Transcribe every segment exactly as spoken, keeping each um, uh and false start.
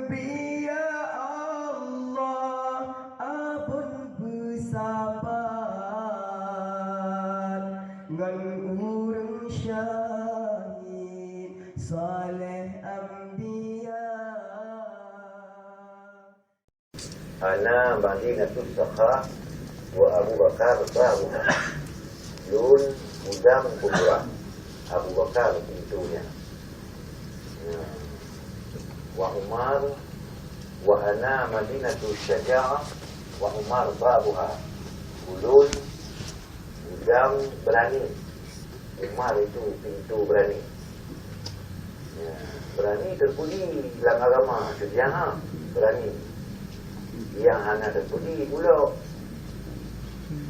Ya Allah, amphon beusapat ngon ureueng syahid Saleh Anbiya. Ana Madinatus Sakha wa Abu Bakar babuha. Lôn gudang kuburan, Abu Bakar pintoe nyan. Nah. Wa Umar, wa ana Madinatus Syaja'ah wa Umar babuha. Ulôn gudang beurani. Umar itu pintoe beurani. Ya, beurani teupeudi lam agama, sejarah beurani. Nyang hana teupeudi bulok.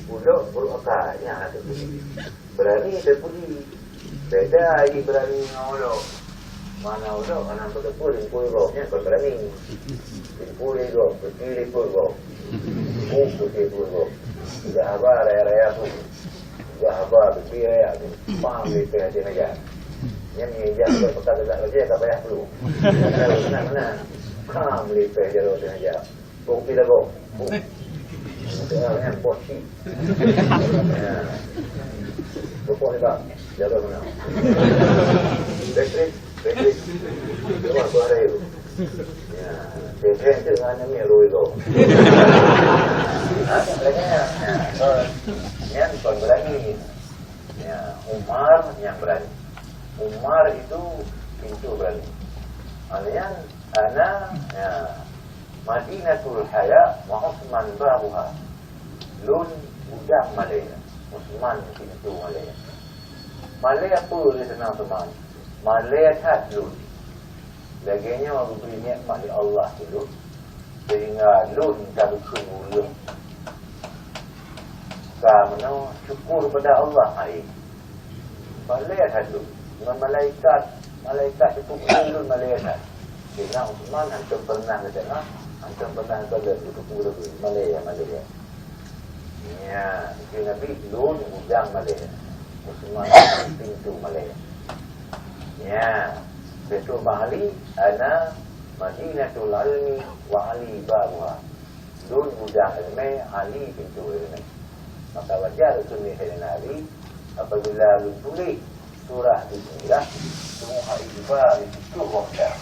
Bulok, bulok akai, nyang hana teupeudi. Beurani teupeudi. Beda jih beurani ngon ulok. Mana ulok hana beuteupeue limpui gob, nyan kon beurani. Limpui gob, peuti limpui gob. Buet peuti limpui gob. Geuhaba raya-raya tu. Geuhaba peuti raya tu. Pam lipéh ateueh meja. Nyan meja tu peugah lagak lagée ka payah peuluh. Meunan, meunan, meunan. Pam lipéh jaroe ateueh meja. Bông pi lagoe. Bông. Tengah nyan poh ci. Ya. Bông poh ni, Bang. Jaga mana? Elektrik, elektrik. Coba buat saya tu. Ya. Elektrik tu dengan ni rui tu. Ha, tak lagi. Ya. So, nyan kon beurani. Ya, Umar nyang beurani. Umar itu pintoe beurani. Alian ana, ya, Madinatul Haya wa Utsman babuha. Lôn gudang malée, Utsman pintoe malée. Malée peue lé seunang teuma? Malée that lôn. Lagée nyoe geubri nikmat lé Allah keu lôn, seuhingga lôn ka geukheun ureuëng. Ka meunoe syukur bak Allah hai. Malée that lôn. Ngon malaikat, malaikat teupeu lôn malée that. Sehingga Utsman hantom pernah geutanyoe, hantom pernah geutanyoe geuteupeue lagée malée, malée. Nya, kheun Nabi, lôn gudang malée. Utsman pintoe malée. Nya, Baitul Ma'ali, ana Madinatul Ilmi wa Ali babuha. Lôn gudang iéleumé, Ali pintoe iéleumé. Maka wajar keuneuk iéleumé Ali, apabila lôn tuléh surah Bismillah, teuma iba di situ roh dah.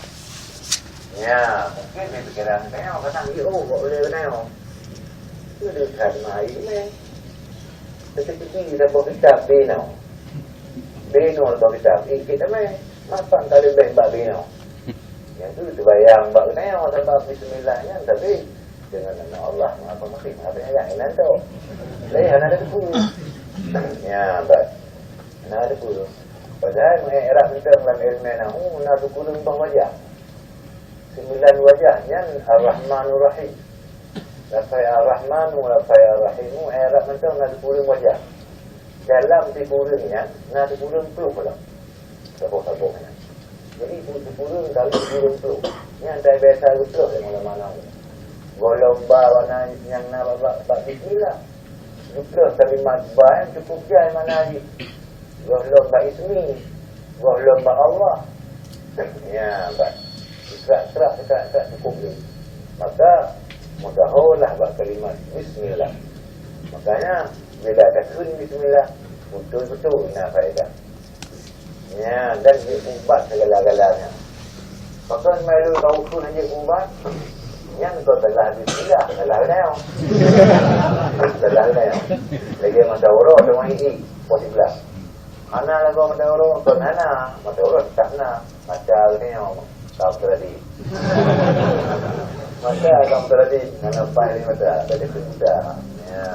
Ya, mungkin di pikiran saya, kadang, "Oh, kok boleh benar, oh?" Itu dia kan main, eh. Tetapi kita buat kitab, beno. Beno buat kitab, eh, kita main. Mapan kali beng bak beno. Yang tu terbayang bak beno, sebab Bismillah nyan, tapi dengan nama Allah Maha Pengasih, Maha Penyayang, inan tu. Lain, hana ada teupeu. Ya, bak. Hana ada teupeu. Padahal, meu'rab teuntang lam ilmu nahu, na sikureueng boh wajah. Sembilan wajah nyan Ar-Rahmanur Rahim. Lafai Ar-Rahmanu, lafai Ar-Rahimu, eh, Ar-Rahman tu na sikureueng wajah. Dalam sikureueng nyan, na sikureueng ploh lah. Saboh-saboh nyan. Jadi, sikureueng kali sikureueng ploh. Nyan dah biasa geuploh lé ulama nahwu. Gohlom ba wana nyang na bak, bak, bak bismillah. Geuploh kalimat ba nyan cukup jai makna jih. Gohlom bak ismi, gohlom bak Allah. Ya, bak. Serak-serak, serak-serak cukup lé. Maka, meugaholah bak kalimat bismillah. Makanya, bila takheun bismillah, betul-betul na faedah. Ya, dan jeuet ubat segala-galanya. Pakon malu kau pun jeuet ubat? Nyan kau salah bismillah, salah neo. Salah neo. Lagi mata uroe tu mai i, pos sebelah. Hana lagoe mata uroe, kon hana. Mata uroe tetap na. Mata neo, kam teradi. Mata kam teradi, hana pai di mata, tadi pun buta. Ya.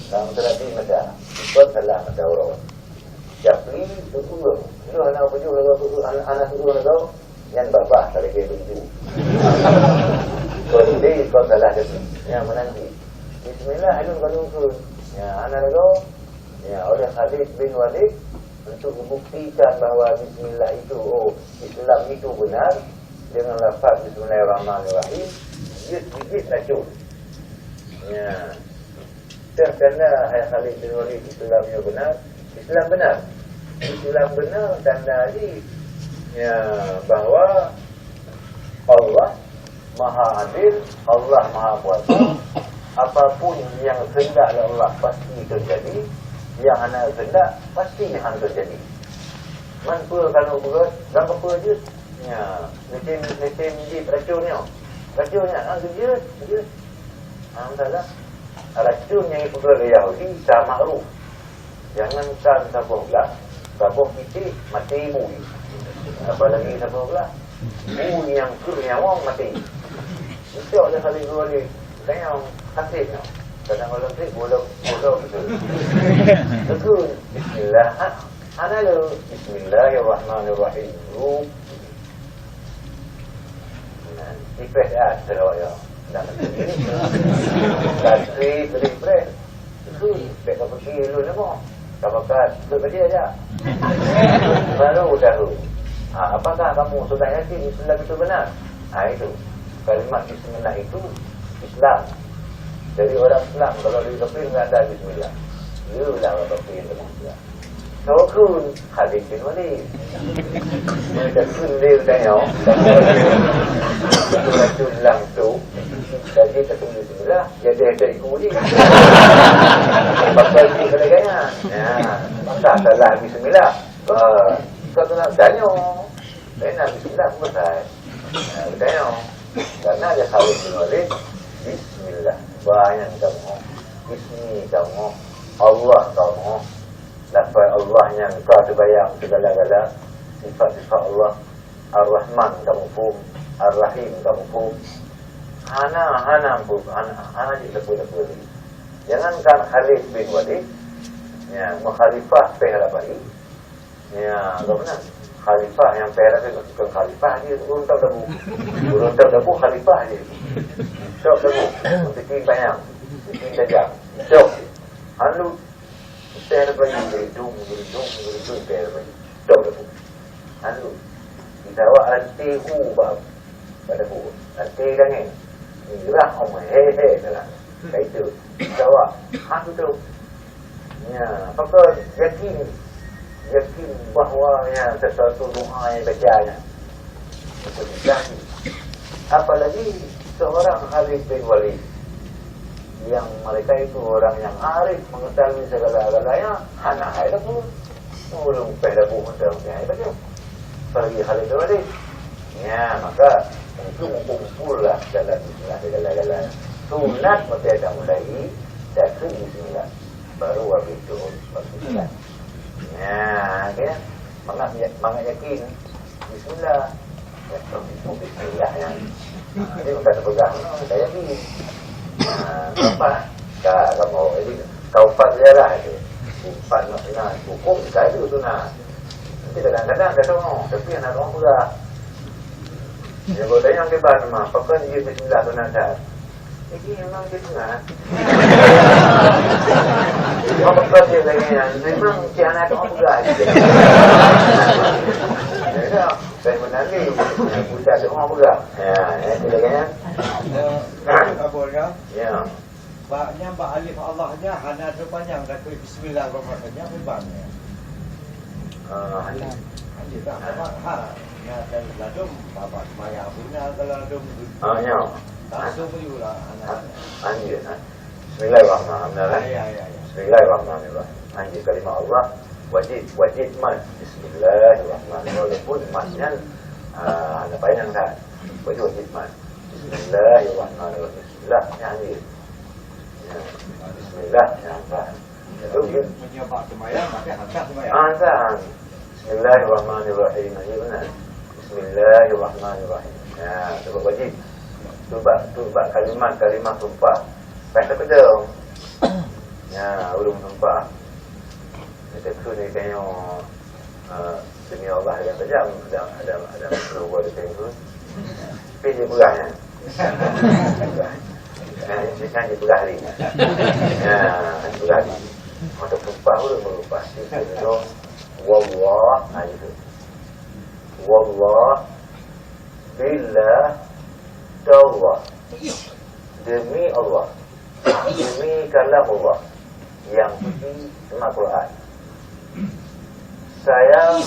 Kam teradi mata. Kon salah mata uroe. Japli, tu'ueng. Nyoe hana ujoe lagoe tu'ueng, hana, hana tu'ueng lagoe, nyan babah ka lagée beuju. Kon lé, kon salah japli. Nyan meunan jih. Bismillah, ulôn ka lungkon. Nyan, hana lagoe. Ya, oleh Khalid bin Walid untuk membuktikan bahwa bismillah itu, oh, Islam itu benar, dengan lafaz Bismillahirrahmanirrahim, jeuet gigit racun. Ya. Tanda hai Khalid bin Walid Islam nyoe benar, Islam benar. Islam benar tanda jih, ya, bahwa Allah Maha Adil, Allah Maha Kuasa. Apapun nyang geukeundak lé Allah pasti teujadi, nyang hana geukeundak pasti hana teujadi. Man peue kanu beugét, dan peue jeuet? Nya, meusén, meusén jeuet racun nyoe. Racun nyan, ah, jeuet, jeuet. Ah, masalah. Racun nyang jipeugét lé Yahudi, ka makruf. Jangankan saboh blah, saboh pitéh maté bui. Apalagi saboh blah. Bui nyang keu nyawöng maté. Itu ada kali dua ni. Tanyong, sakét nyoe. Kadang orang sakét, bodoh, bodoh betul. Tegur, bismillah. Ha, hana le. Bismillahirrahmanirrahim. Rup. Nah, ipeh dah, terus ya. Dah. Kasih, beri preh. Itu, bek ka pergi lu nama. Ka bakat, tu tadi aja. Baru tahu. Ha, apakah kamu sudah yakin Islam itu benar? Ha, itu. Kalimat bismillah itu Islam. Jadi orang Islam kalau dia kafir enggak ada bismillah. Dia lah orang kafir yang kena Islam. Tawakun Khalid bin Walid. Mereka kun dia tanya. Racun langsung. Jadi kata bismillah. Jadi ada iku ni. Pasal ni kena gaya. Ya, maka salah bismillah. Ah, kau kena tanya. Kena bismillah pun pasal. Ah, tanya. Karena ada Khalid bin Walid. Bismillah. Banyak kamu. Bismi kamu. Allah kamu. Lafaz Allah yang kau terbayang segala-gala. Sifat-sifat Allah. Ar-Rahman kamu pun. Ar-Rahim kamu pun. Hana, hana pun. Hana, hana cit lepuh-lepuh lagi. Jangankan Khalid bin Walid, ya, mukhalifah peh rabai. Ya, kau benar. Khalifah yang peh rabai, bukan khalifah dia, urun tak tahu. Urun tak tahu, khalifah dia. Sok tahu. Bikin banyak. Bikin tajam. Sok. Anu, peh rabai, gerindung, gerindung, gerindung, peh rabai. Sok tahu. Anu, kita awak rantai hu bab. Pada buku. Rantai langit. Mirah om he he dalam. Kaitu. Kita awak. Ha, betul. Ya, maka yakin. Yakin bahawa ya, sesuatu doa yang baca nya. Itu yakin. Apalagi seorang Khalid bin Walid. Yang mereka itu orang yang arif mengetahui segala-galanya, hana hai lagu. Ureuëng peh lagu macam ni hai lagu. Pergi Khalid bin Walid. Ya, maka itu mengumpullah dalam bismillah segala-galanya. Sunat mesti ada mulai dari bismillah. Baru habis itu bismillah. Ya, ya. Mangat, mangat yakin. Bismillah. Ya, bismillah ya. Jadi bukan pegang, saya ni. Ha, apa? Ka, kamu, jadi kau empat je lah. Empat nak sunat. Hukum saya tu sunat. Nanti kadang-kadang dia tengok, tapi anak orang pegang. Dia bawa tanya ke bar nama, pakai dia bismillah sunat dah. Jadi memang dia sunat. Apa kau dia lagi yang memang si anak tu orang pegang je. Ya, saya menangis. Bukan tu orang pegang. Ya, ya, dia lagi ya. Kabul ya. Ya. Bak nyan, bak alif Allah nyan hana terpanjang kata bismillahirrahmanirrahim. Nyan memang ya. Ah, alif. Alif lah. Bak ha. Nyan dan ladum, bak semayang pun nyan kalau ladum. Ah, ya. Langsung beli lah. Hana. Ah, alif. Ah. Bismillahirrahmanirrahim. Ya, ya, ya. Bismillahirrahmanirrahim. Hanya kalimah Allah wajib, wajib mat. Bismillahirrahmanirrahim. Walaupun matnya, ah, ada panjang kan. Wajib, wajib mat. Bismillahirrahmanirrahim. Bismillah, ya, alif. Ya. Bismillah, ya, alif. Itu dia. Menyebab sembahyang, maka hantar sembahyang. Ah, hantar. Bismillahirrahmanirrahim. Ya, benar. Bismillahirrahmanirrahim. Ya, sebab wajib. Sebab, sebab kalimat-kalimat sumpah. Baca pedang. Ya, ulun sumpah. Kita tu ni tengok, ah, demi Allah yang tajam, ada, ada, ada makhluk buat dia tengok. Tapi dia pegang ya. Nah, ini kan dia pegang hari. Ya, dia pegang hari. Maka sumpah ulun berubah. Dia kena wallah, ha, gitu. Wallah, billah, tallah. Demi Allah. Demi kalam Allah yang suci, nama Quran. Saya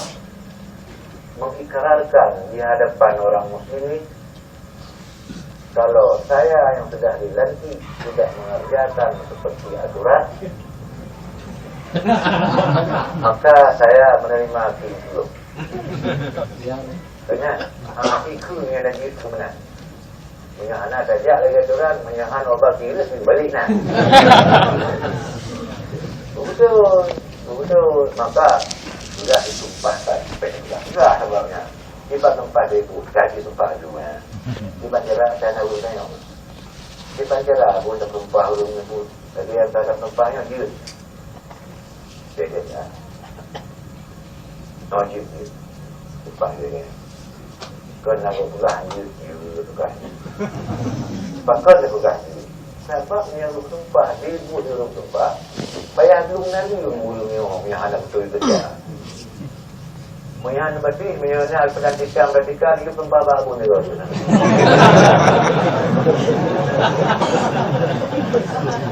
mengikrarkan di hadapan orang muslimin Kalau saya yang sudah dilantik tidak mengerjakan seperti aturan, maka saya menerima kritik. Tanya, hati ku yang lagi kemenang. Meunyoe hana tajak lagi aturan, meunyoe hana ubah kira, balik na. Betul, betul. Maka sudah disumpahkan. Sudah, sudah sebabnya. Tiba tempat dia ibu, gaji sumpah dulu, ya. Tiba jarak, saya nak urus tanya. Tiba jarak, pun tak sumpah, urus nyebut. Tapi yang tak sumpahnya, dia. Dia kata, "Oh, jeuet, jeuet." Lepas dia kata, "Kon lagu peugah jeuet, jeuet, peugah jeuet." Pakon dia peugah jeuet? Sabab nyang ureueng tumpah, di buet ureueng tumpah, payah lôn nari ureueng nyoe nyang hana beutôi keureuja. Meunyoe hana batin, meunyoe hana peuratikan, peuratikan, itu tumpah bak buet nyoe.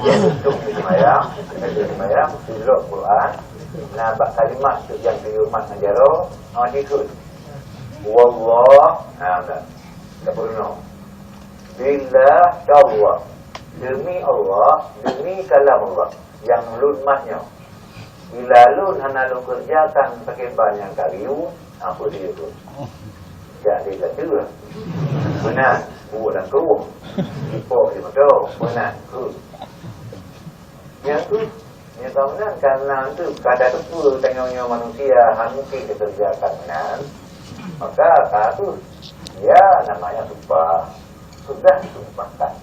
Untuk seumayang, untuk seumayang, silop Quran, Na bak kalimat tu nyang teuhoreumat ngon jaroe, ha, dikheun. Wallah, ha, dah. Dah peurunoe. Billah, ya Allah. Demi Allah, demi kalam Allah. Nyang lôn mat nyoe. Bila lôn hana lôn keureujakan pakriban nyang ka geuyue, ha, peue dia tu? Jak lé ka deuh. Meunan, buet lam krueng. Ipok di moto, meunan, kheun. Nyan tu, nyan ka meunan, karena tu, kada teupeue tanyoe nyoe manusia, hana mungkin dikerjakan meunan. Maka, ka tu, ya, namanya sumpah. Sudah disumpahkan.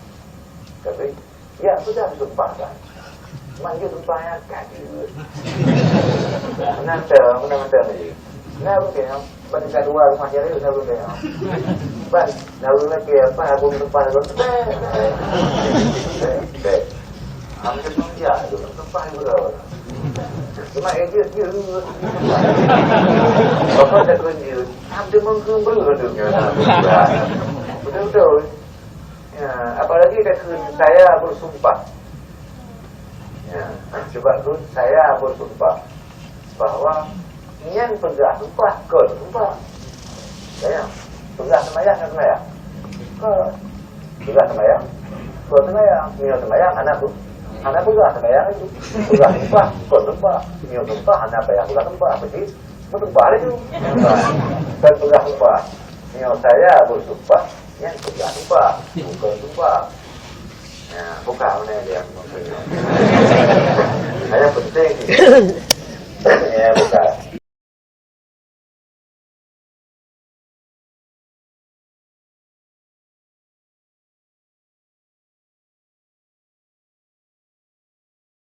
Tapi, ya, sudah disumpahkan. Manjur sumpah nyan ka jeuet. Meunan teuh, meunan teuh lagi. Na ureueng teuh, ban ka dua rumah jari, na ureueng teuh. Ban, na ureueng lagi apa, aku sumpah dulu. Bek, bek. Bek, bek. Am, dia pun dia, dia pun sumpah dulu. Cuma, eh, dia, dia, dia. Apa dah kerja? Am, dia mengkumpul tu. Betul-betul. Ya, apalagi dia kheun, "Saya bersumpah." Ya, cuba tu, "Saya bersumpah bahwa nyan peugah sumpah, kon sumpah." Ya, peugah seumayang, kon seumayang. Kon. Peugah seumayang, kon seumayang. Nyoe seumayang, hana tu. Hana peugah seumayang itu. Peugah sumpah, kon sumpah. Nyoe sumpah, hana payah peugah sumpah. Bersumpah laju. Kon peugah sumpah. Nyoe saya bersumpah, nyan peugah sumpah, bukon sumpah. Nah, buka mana dia maksudnya. Saya penting. Ya, buka.